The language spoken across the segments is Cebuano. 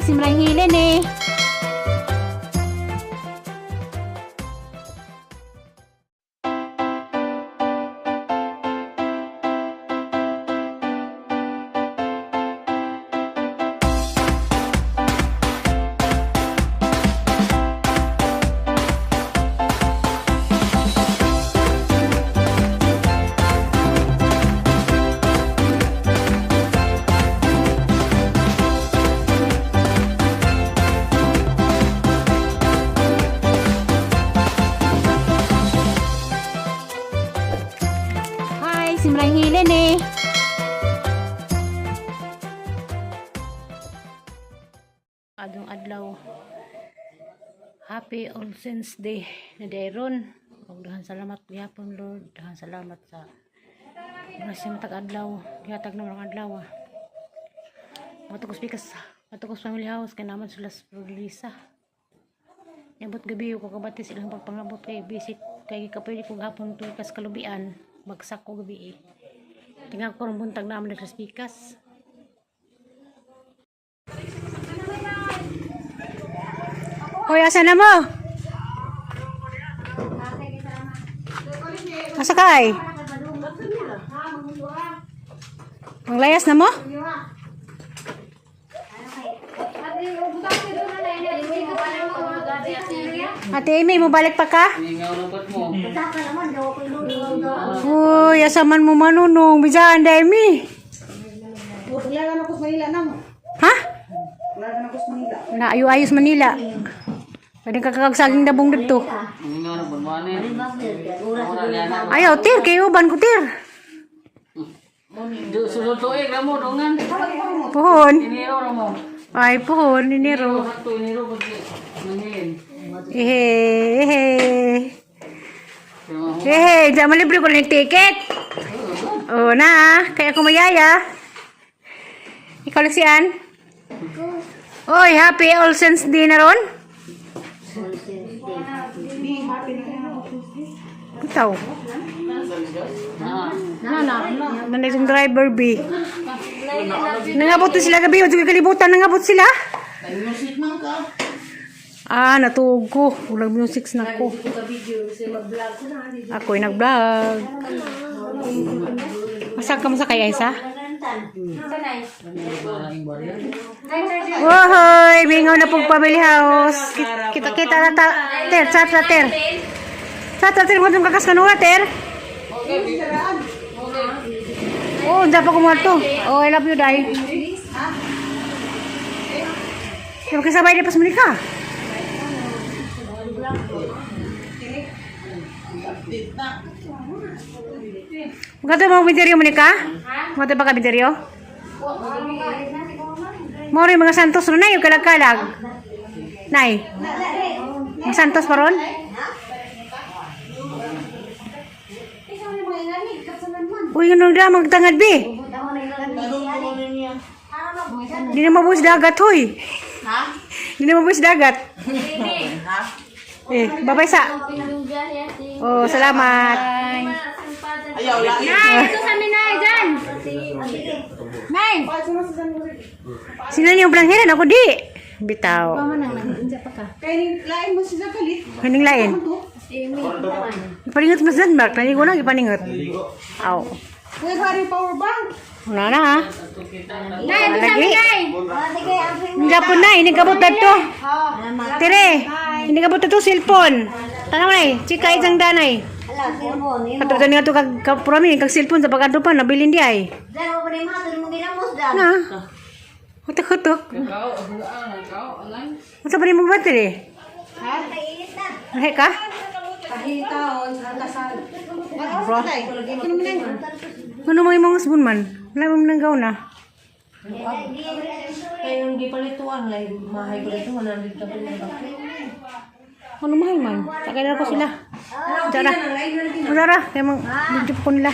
Simrang Hilen eh. Hi, Simrang Hilen eh. Adong adlaw. Happy All Saints Day na dayron. Ug daghang salamat gihapon, Lord. Daghang salamat sa grasya matag adlaw. Gihatag na ang adlaw. Ah. Matugos pikas, matugos family house kay naman sila sa Lisa. Niabot gabi ko kabati silang pagpangabot kay visit kay gikapoy ko gapon tukas kalubian bagsak ko gabi eh. Tingnan ko ron buntag naman sa pikas. Hoy, asa na mo? Asa ka ay? Ang layas na mo? Ate Amy, mabalik pa ka? Uy, asa man mo manunong? Bidyan, Amy. Wala na ko sa Manila nang. Ha? Wala na ko sa Manila. Na ayo-ayos Manila. Pwede ka kakagsaging dabong dito. Ayaw, tir. Kayo, ban ko, tir. Sulod tuig ra mo dungan. Puhon. Iniro ra mo. Ay, puhon. Iniro. Sakto iniro pag nangin. Ehe, ehe. Ehe, di malibre ko lang yung ticket. Oo na, ah. Kaya ako mayaya. Ikaw lang si Ann? Oy, happy All Saints Day na ron? Ikaw. Nanay kong driver B. Nangabot na sila gabi. Huwag kalibutan, nangabot sila. Ah, natuog ko. Walang music na ko. Ako'y nag-vlog. Masa ka masakay, Aisa? Wohoy! Mingaw na pong family house. Kita-kita na ta. Ter, chat na ter. Chat na ter. Huwag mong kakas kanura, ter. Oh, hindi pa kumuha to. Oh, I love you, Day. Pero kasabay na pas muli ka. Magkano mo binteryo mo ka? Magkano ba ka binteryo? Moro yung mga Santos ron na yung kalag-kalag. Nay. Mga Santos pa ron? Uy, ano na magtangad bi? Di na mabuhos dagat, hoy. Di na mabuhos dagat. Eh, babay sa. Oh, salamat. Ayaw, lain. Nay, ito sa amin, Nay, dyan. Nay. Sino niyo blanghiran? Ako di. Bitaw. Kaya ning lain mo siya kalit. Kaning lain. Ipaningot mas Denmark. Naligo na, ipaningot. Aw. Kuya hari power bank. Wala na ha. Lagi. Hindi po na, hindi kabot na to. Tere, hindi kabot na to, cellphone. Tanaw na eh, chika isang danay. Kato nga to kag kapurami, kag cellphone sa pagkado pa, nabilin di ay. Na. Hutok-hutok. Unsa pa rin mong battery? Ha? Lahi ka? Kahitaon sa kasal. Bro. Ano mo imong husband man? Wala mo nang gaw na. Kaya yung gipalituan, lay mahay ko dito, 100 ka pa. Ano mahay man? Sakay na ko sila. Dara. Dara, kaya mang medyo ko nila.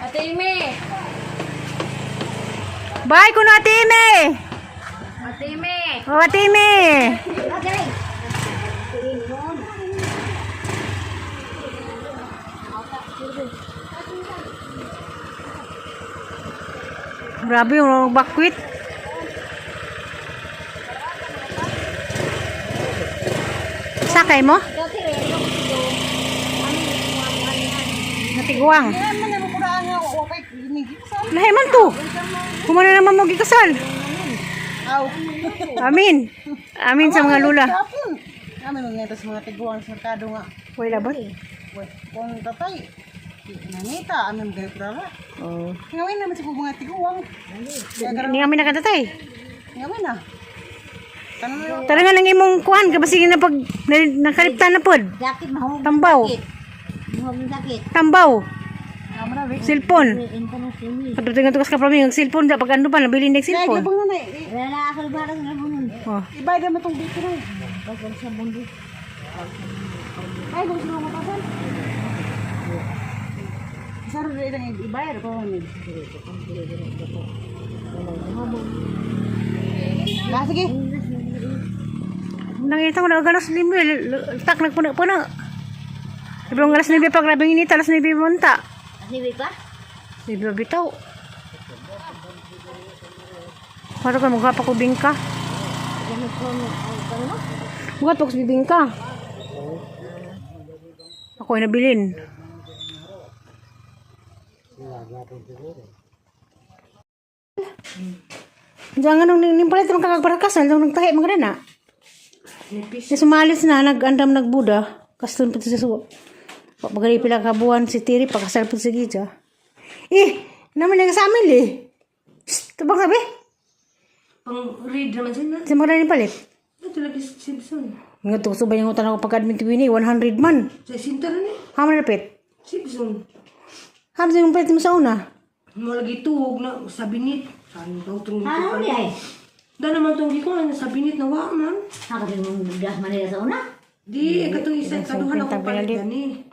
Ate Ime. Bye kuno Ate Ime. Ate Ime. Oh, Ate Ime. Grabe yung mga bakwit. Sakay mo? Natiguang. Yan man na mo kuraan nga wa pay gikasal. Lahi man to. Kumana naman mo gikasal. Aw. Amin. Amin sa mga lula. Kapon. Amin nga sa mga tiguang sa merkado nga. Wala ba? Uy, kung tatay, nanita, amin gani kurara. Oh. Ngawin naman sa mga tiguang. Ni amin na katatay. Ngawin na. Tanong na. Tara nga nang imong kuan ka basig na pag nakaliptan na pod. Sakit mahog. Tambaw. Mahog sakit. Tambaw. Amo na, be. Silpon. Inta na sini. Pagdating nga tukas ka praming ang silpon da pag ano pa nabili na Kaya silpon. glabang na na. Wala na ako bara sa bunon. Oh. Ibayad naman tong dito na. Pag sa mundo. Ay, gusto mo matasan. Saro rin ang ibayad ko ni. Na sige. Nangita ko na alas 9, tak nagpuna-puna. Sabi ko alas 9 pa grabe init, alas 9 monta. Kasi pa? 9 bitaw. Para ka mukha pa ko bingka. Mukha pa ko bibingka. Ako ay nabilin. Diyan nga nung nimpalit naman kakagbarakas, nung nagtahi mga na. Nipis. Ni sumalis na, nag-andam nagbuda. Kaston pa sa suwa. Pagkali pila ka buwan si Tiri, pakasal po si Gija. Eh, naman lang sa amin eh. Shh, tabang sabi. Pang read naman siya na. Sa mga palit. Ito lagi si Simpson. Nga to, subay yung utan ako pagka-admit winnie, 100 man. Sa sinta rin eh. Hama na pit. Simpson. Hama sa yung palit mo sa una. Mo lagi tuog na sa binit. Saan daw itong Ano ni ay? Da naman itong gikuan sa binit na wa man. Di, eh, katong isa, kaduhan ako palit gani.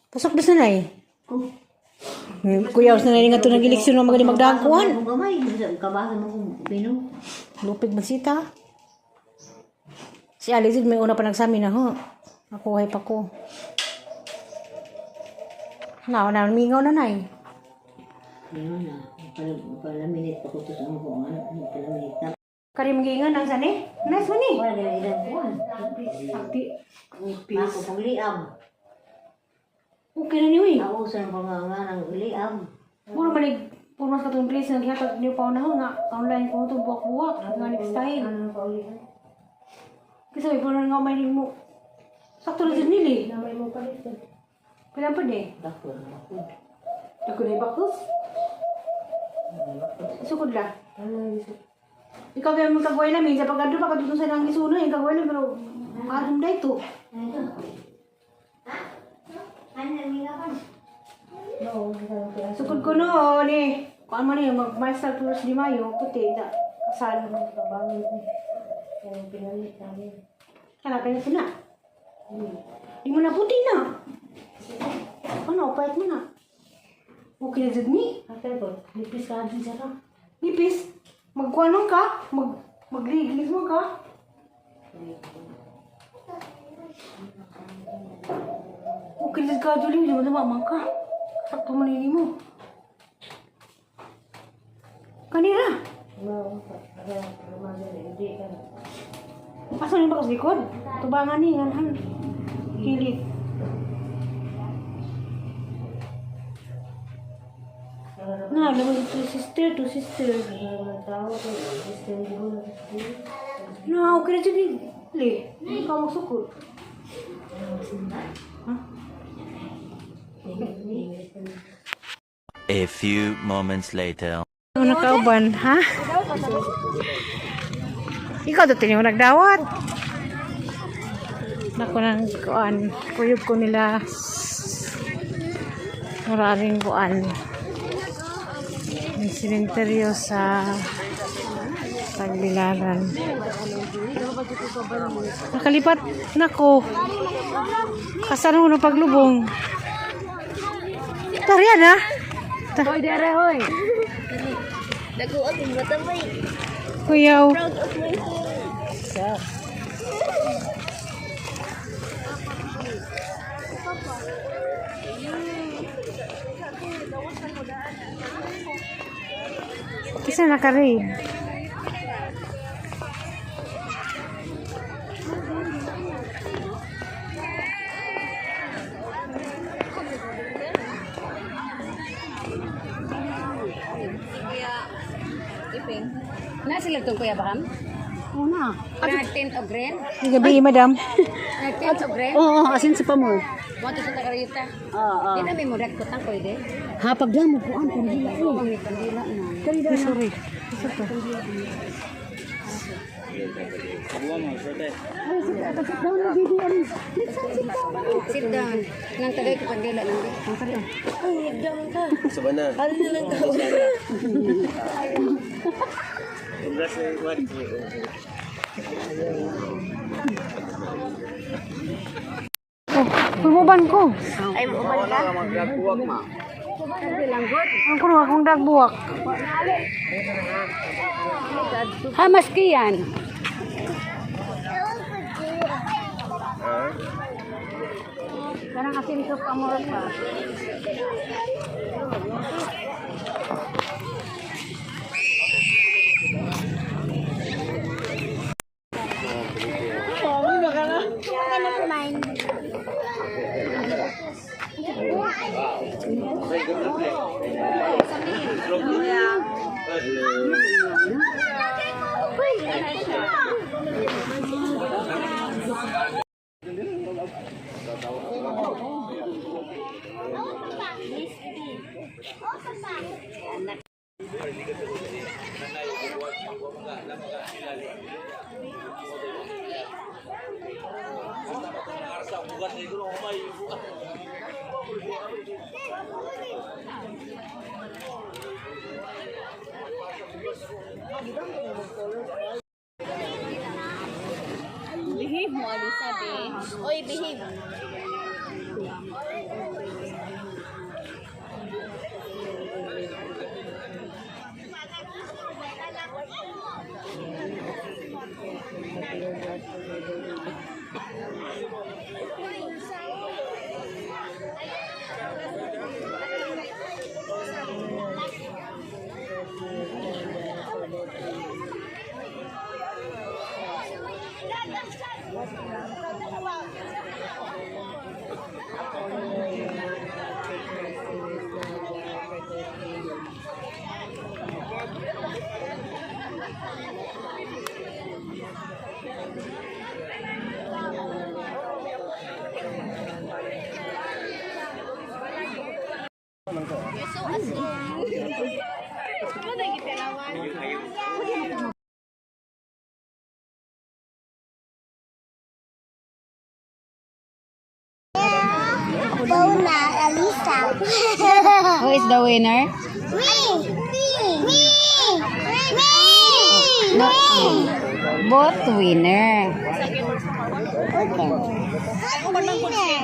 Pasok bis na eh. Kuya, na nga to nag-eleksyon ng magaling magdagkuhan. Lupig man sita. Si Alice, may una pa nagsamin na ho. Nakuhay pa ko. Na, na, mingaw na na eh. Karim gingan ang sani? Nice one eh. Akti. Okay na niyo eh. Mura manig purmas katong dress nga gihatag niyo pa una ho nga online ko to buwak-buwak nga next time. Kasi may puno nga may mo. Sakto na jud nili. Kailan pa di? Dako na ibakos. Sukod la. Ikaw kaya mong kagway namin sa pag-ado pa kadto sa nang isuno yung kagway namin pero maadom da ito. Sukod ko no ni. Kuan man ni mag Maestra Tours di Mayo puti da kasal. Kana kaya sina. Di mo na puti na. Ano, pahit mo na. Okay na jud ni. Nipis. Magkuan man ka, magliglis man ka. Okay na jud ka, Julie, di mo na man ka. Sakto man nini mo. Kanira. Asa ni ba sa likod? Tubangan ni nganhan. Kilit. Na, laman to sister, to sister. Na, okay na dyan eh. Le, ikaw magsukod. Ha? A few moments later. Ano nakauban, ha? Ikaw dito yung nagdawat. Nako nang kuan, kuyog ko nila. Muraring kuan. Yung simenteryo sa Tagbilaran. Nakalipat nako. Kasano na paglubong. Tarian ha? Hoy, dere, hoy. Kuyaw. Isa naka-raid. Na sila itong Kuya Baham? Una. Nag-tint o green? Gabi, madam. Nag-tint o green? Oo, asin sa pamor. Mo to sa Tagarita. Oo. Di na may mudag ko tang pwede. Hapag lang mo kuan kandila. Oo, may kandila na. Sorry. Sit down. Nang tagay ko kandila nang. Oh, pumuban ko. Ay, mo uban ka? Ang kuno akong dagbuwak. Ha, maski yan. Parang asin ko pamurot pa. Behave mo, Alisa, be. Oy, behave. You're so asleep. Bona, Alisa. Who is the winner? Me! Me! Me! Me! No. Both winner. Okay. Winner.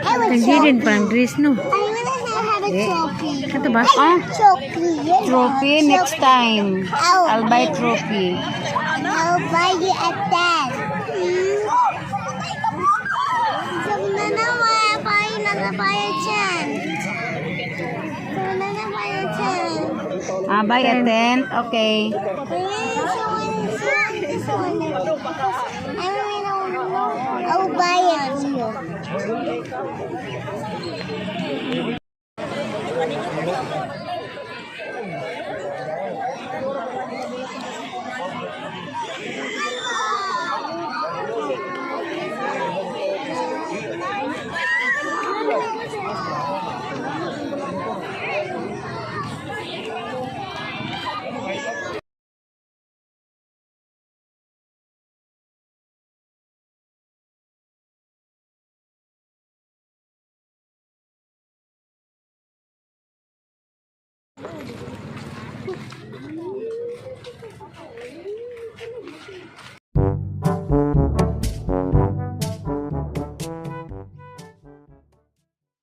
I want Tagilin pa ang dress no. I wanna have a trophy. Kato ba? Ah, Trophy. trophy next time. I'll buy trophy. I'll buy you a tent. So na naman, payo na na payo dyan. So na na payo dyan. Ah, buy a tent. Okay. I'll buy it you.